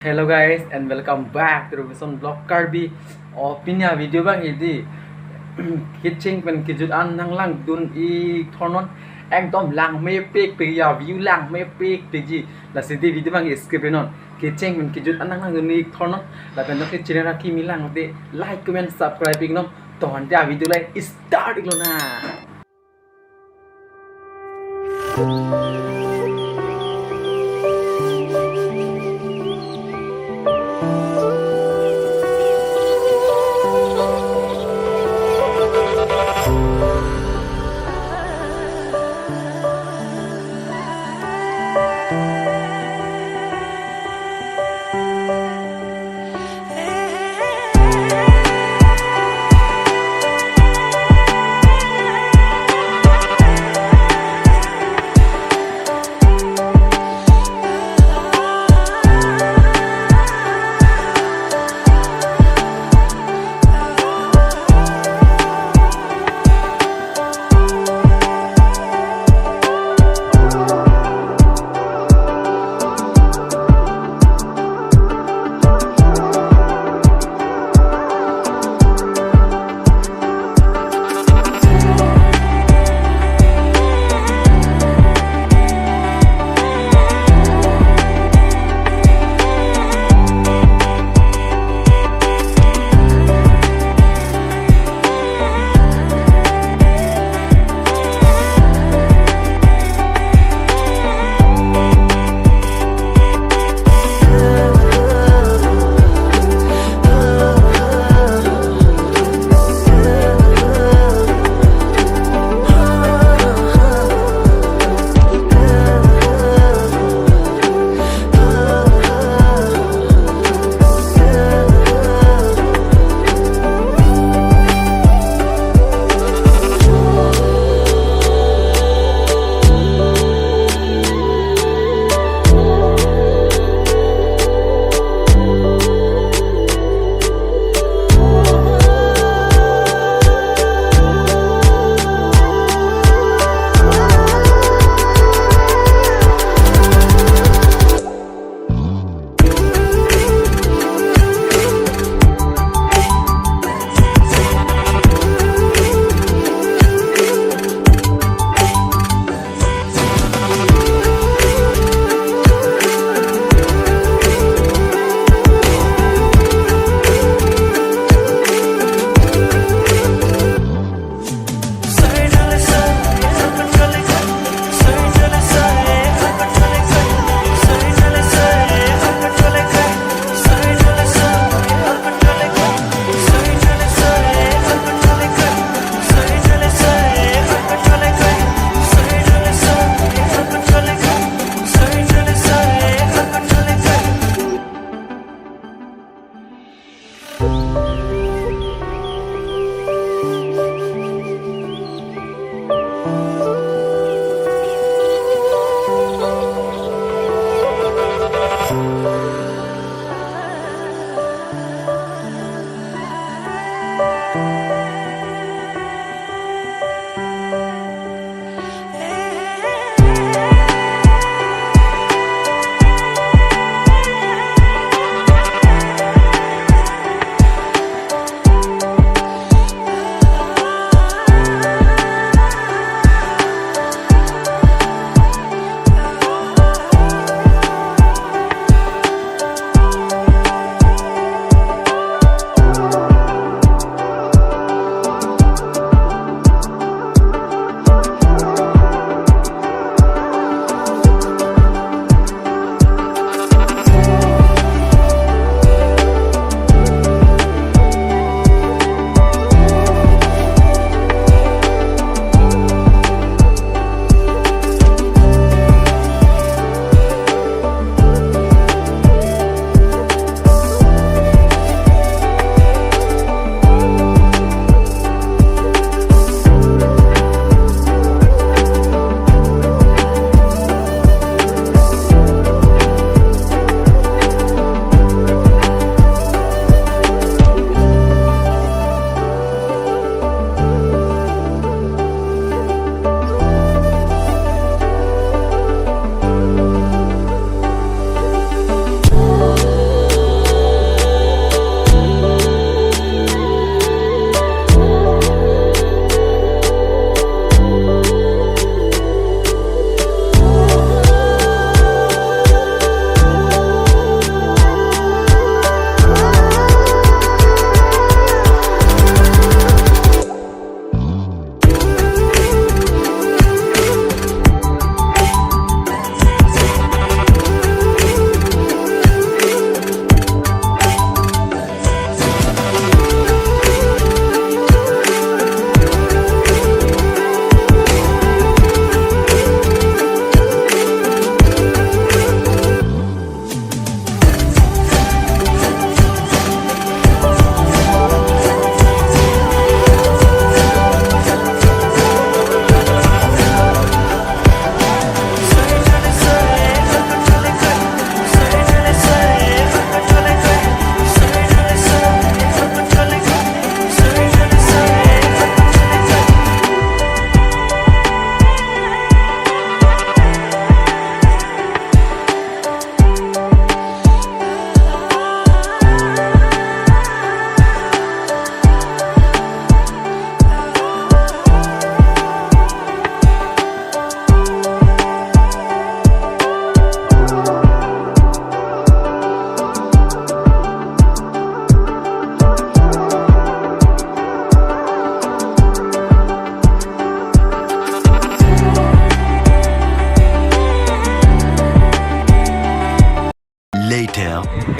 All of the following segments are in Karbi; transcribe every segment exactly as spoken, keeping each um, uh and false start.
Hello guys and welcome back to Robinson Vlog Karbi. O, pini a-video abang hedi, kecheng pen kejut an nanglangdun ik thornon, ekdom langmepikpik ya, view langmepikpikji. Lasi di video abang skip non. Kecheng pen kejut an nanglangdun ik thornon. Lapen non ke channel akimi lang de, like, comment, subscribe iknon. To ante a-video le start ik lonang.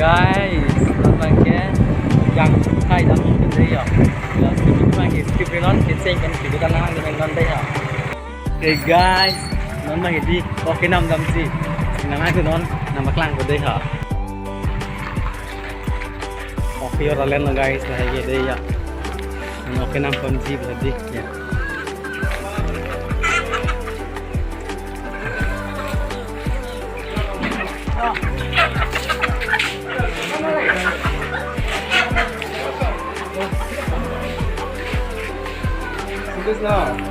Guys, non abangke jangthai dam dun dei ho. Guys, kami abangke skip non, kecheng kan video kan nang dun non dei ho. Okay guys, non abangke di, okay nam damsi. Nang aku non, nang paklang ko dei ho. Okay, ora len lo guys, lahai ke dei ya. Okay nam ponji berarti ya. Sungguh lah.